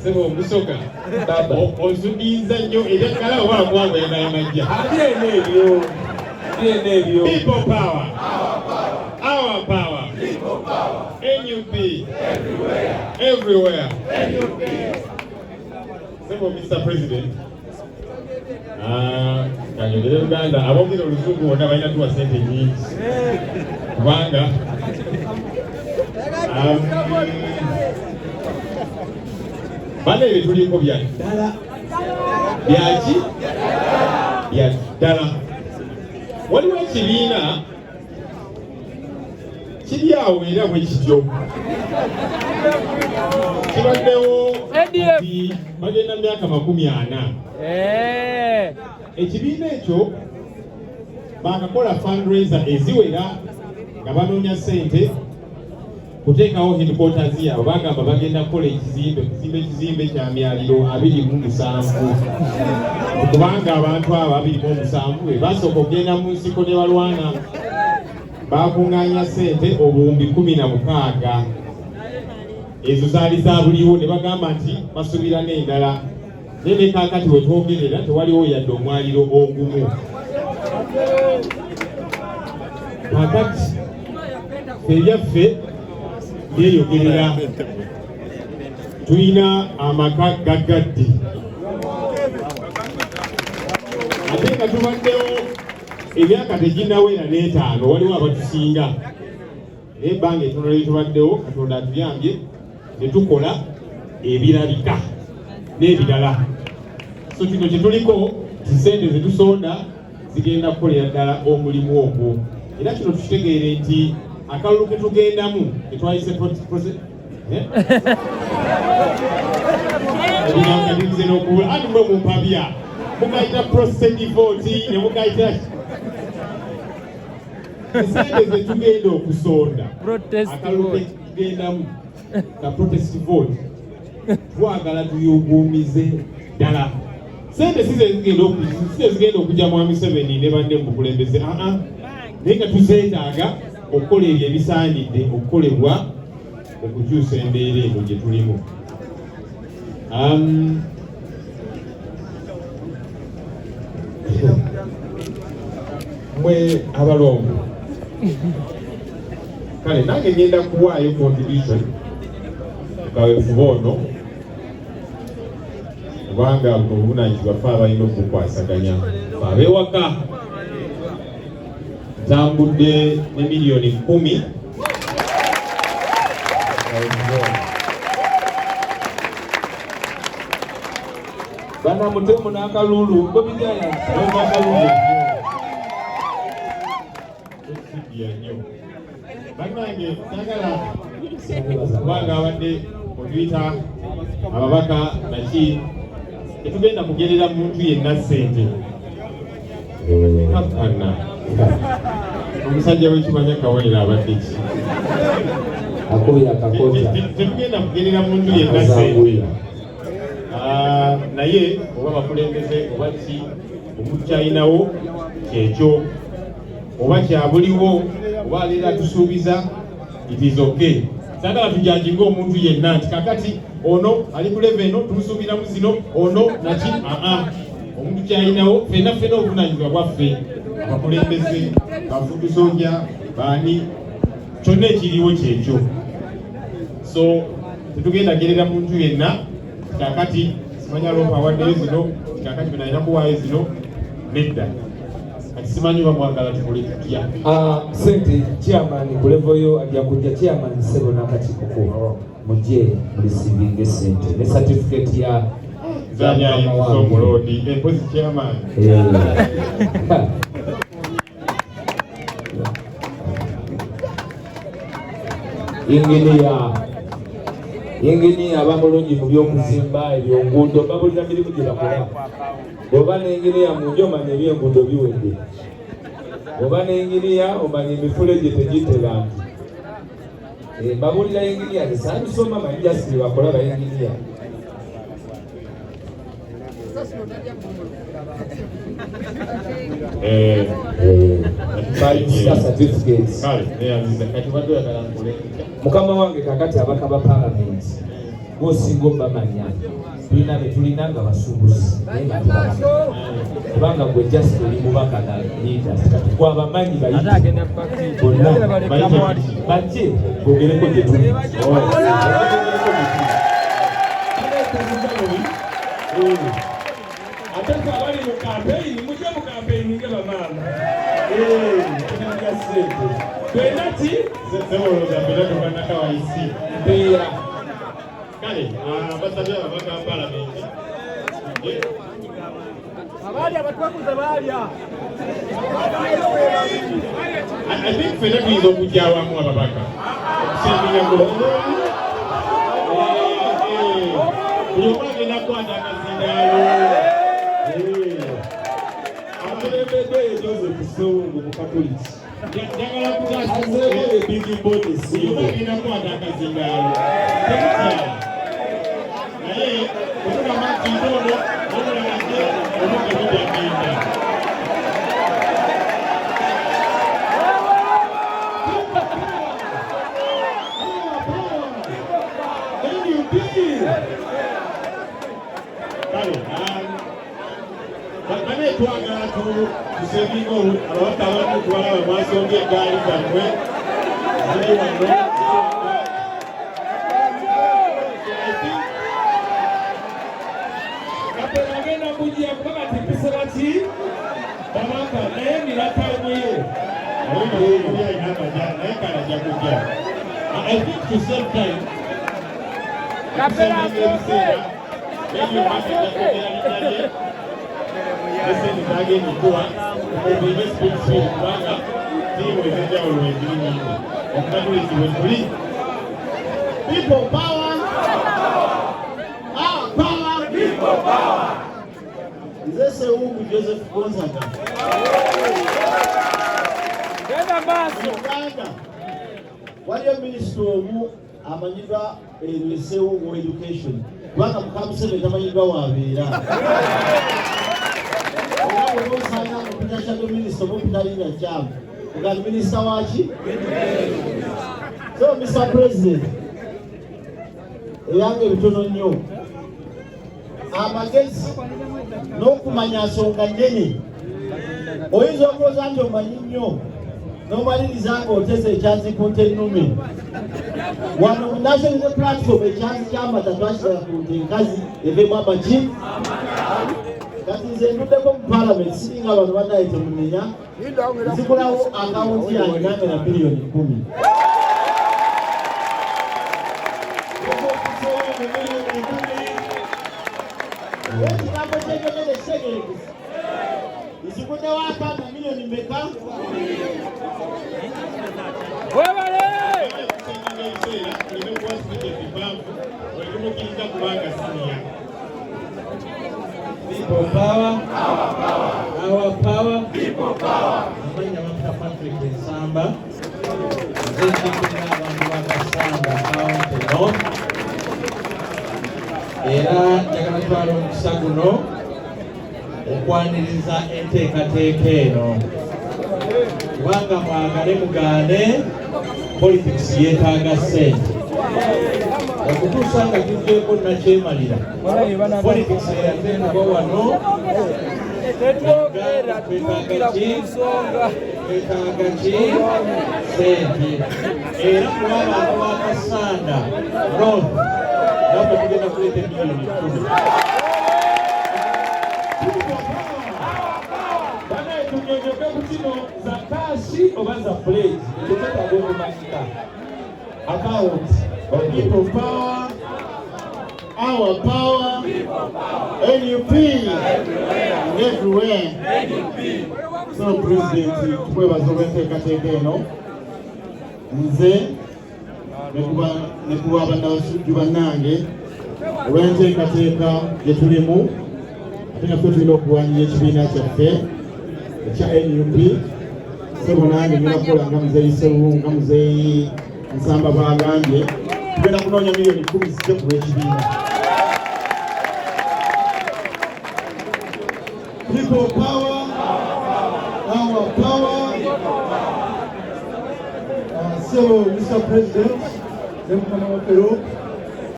Sebo omusoga Baba. Ozubiiza nnyo ebyaggala oba wakuwanga yanaamajja. Byena ebyo. Byena ebyo. People power. Our power. People power. NUP. Everywhere. Everywhere. NUP. Sebo Mr. President. Ah, kanyogere Uganda aboogera oluzungu bonna balina tuwa sente nyingi kubanga bana ebyo tuliko bya ddala byaki bya ddala. Waliwo ekibiina kiri awo era bwe kityo kibaddewo kati bagenda myaka 40. Eh. Ekibiina ekyo bakakola fundraiser eziwera nga banoonya ssente kuteekawo headquarters yaabwe. Bagamba bagenda kukola ekizimbe, kuzimba ekizimbe kya myaliro 27, kubanga abantu abo 27 be basooka okugenda mu nsiko ne balwana. Bakuŋŋaanya ssente 16,000, ezo zaali za buliwo, ne bagamba nti basuubira n'endala. Naye ne kaakati we twogerera tewaliwo yadde omwaliro ogumu. Kaakati ebyaffe byeyogerera, tulina amaka gaggadde ate nga tubaddewo emyaka teginnawera n'etaano, waliwo abatusinga, naye ebbanga ettono lye tubaddewo Katonda atuyambye ne tukola ebirabika n'ebirala. So kino kye tuliko nti ssente ze tusonda zigenda kukolera ddala omulimu ogwo. Era kino tukitegeere nti akalulu ke tugendamu tetwayise ebigambo kati nze n'okubula anti mwe mumpabya mugayita prostate vote ne mugayita esente ze tugenda okusonda akalulu ke tugendamu ka protest vote twagala tuyuguumize ddala. Sente si zezigenda okujja Mwami Museveni ne banne mu bukulembeze, aa, naye nga tuzeetaaga okukola ebyo ebisaanidde okukolebwa okukyusa embeera eno gye tulimu. Mwe abalongo, kale nange ngenda kuwaayo contribution kaweefube ono, kubanga buno obuvunaanyizibwa ffe abalina okubukwasaganya fe ab'ewaka. Ntambudde ne miliyoni 10. Bana mutemu n'akalulu Bobi Giant. N'akalulu nnyo bannange, sagala kubanga abadde otuyita ababaka naki, tetugenda kugerera muntu yenna ssente. Kakkana omusajja w'ekimanya kawolera abadde ki? Akubira kakota. Tetugenda kugerera muntu yenna ssente. Ah, naye oba bakulembeze oba ki, omuntu kyalinawo kyekyo, oba kyabuliwo, oba aleera atusuubiza, it is okay. Saagala tujajinga omuntu yenna nti kakati ono ali ku level eno tumusuubiramu zino, ono naki. Aa, omuntu kyalinawo fenna ffenna obuvunanyizibwa bwaffe abakulembeze, bafutusonja baani, kyonna ekiriwo kyekyo. So tetugenda gerera muntu yenna kakati simanya LOP awaddeyo zino, kakati bino alina kuwaayo zino, nedda. Kati simanyi oba mwagala tukole tutya. Ah, sente chairman ku level yo ajja kujja. Chairman sebo n'akakiiko ko mujje mureceivinge sente ne certificate ya Zanyayinza empozi chairman. Eh. Inginiya, inginiya aba mulungi mu by'okuzimba ebyenguudo, babulira mirimu gye bakola. Bw'oba n'enginiya mu nju omanya ebyenguudo biwedde. Bw'oba n'enginiya omanya emifulejje tegitte bantu. Eh, mbabulira inginiya tesaabisoma, manyi just bye bakola bayinginiya. Eh, Balina certificates. Kale neyanziza. Kati obadde oyagala nkole ntya? Mukama wange, kakati abaka ba palamenti Gwosinga obamanya. Tulina be tulina nga basuubuzi naye nga tebamanyi, kubanga gwe just oli mubaka na leaders. Kati gwe abamanyi bayite bonna bajje bogereko gye tuli. Ate ffe abali mu kampeyini, mujje mu kampeyini nge bamaama tunalya ssente twena ki. Sewolooza mbera tokanakawaisi. Mpeera. Kale basabye ababaka ba palamenti. Abalya abatwaguza balya. I think ffenna tuyinza okujja awamu ababaka okusinziira ku buli omu agenda kukwata akazindaalo. Akulembedde ye Joseph Ssewungu Mukatoliki. Njagala kutaasa. Azeeko ye Big Body. Buli omu Singo. Agenda kukwata akazindaalo, temutya, naye bwetugamba nti ntono omulala ajje, obudde bujja genda. NUP. Kale bane twagala tusevinga ababaka abamu tubalaba mwasombye eggaali zammwe ziri wano. I think Kapera agenda kujja kuba kati mpise baki babaka naye niratamu ye. Naye kale ajja kujja. I think to save time, Kapera asooke. maybe omwaka ajja kwogera linnya lye esente zagenda okuwa omuvinge speed speed, kubanga ttiimu ez'enjawulo eziri nyingi okukatuliki bwe tuli. People power. Our power. People power. Nze Sewungu Joseph Gonzaga. Genda maaso. Uganda waliyo minisita omu amanyiddwa eno Sewungu education, kubanga muka Museveni tamanyiddwa wabeera. Era bw'oba osanga mupita shadow minister oba opita linnya kyamu ogandi minisita waki. So Mr President, ebyange bitono nnyo. Amagezi n'okumanya nsonga nnene. Oyinza okulowooza nti omanyi nnyo n'omaliriza ng'oteze ekyanzi ku nte ennume. Wano mu National Unity Platform ekyanzi ky'amata twakitala ku nte enkazi eveemu amagi. Kati nze nduddeko mu parliament, siringa bano bannaye temunenya, nzigulawo akawunti yange nange na biliyoni 10. Joseph Ssewungu miliyoni 10. Ekigambo kyenjogedde kitegerekesa. Nziguddewo akaana miliyoni meka? Webale. Kusenga ebiseera tuleme kuwa speeches mpanvu wetumukiriza kubanga senior. People power. Our power. People power. Amannya bampita Patrick Nsamba. Nze nkiikirira abantu ba Kasanda County North. Era njagala twala omukisa guno okwaniriza enteekateeka eno, kubanga mwagale mugaane, politics yeetaaga ssente. Okutuusa nga tugyeko nakyemalira, politics eyateekebwa wano. Tetwogera, tuukira ku nsonga. Twetaaga ki? Sente. Era kuba abantu ba Kasanda North naffe tugenda kuleeta emiliyoni 10. Banaye, tunyonyoke ku kino, za cash oba za pledge? Ekyo kyetaaga okumanyika. Account. People power, our power, NUP everywhere. So President, tukwebaza olw'enteekateeka eno. Nze ne ku lwa bannabasujju bannange olw'enteekateeka gye tulimu, ate naffe tulina okulwanyira ekibiina kyaffe ekya NUP. Sebo, nange ngenda kukola nga muzeeyi Sewu, nga muzeeyi Nsamba bwagambye, tugenda kunoonya miliyoni 10 zijje ku lw'ekibiina. People power, our power. So, Mr. President, ne mukama waffe Rob,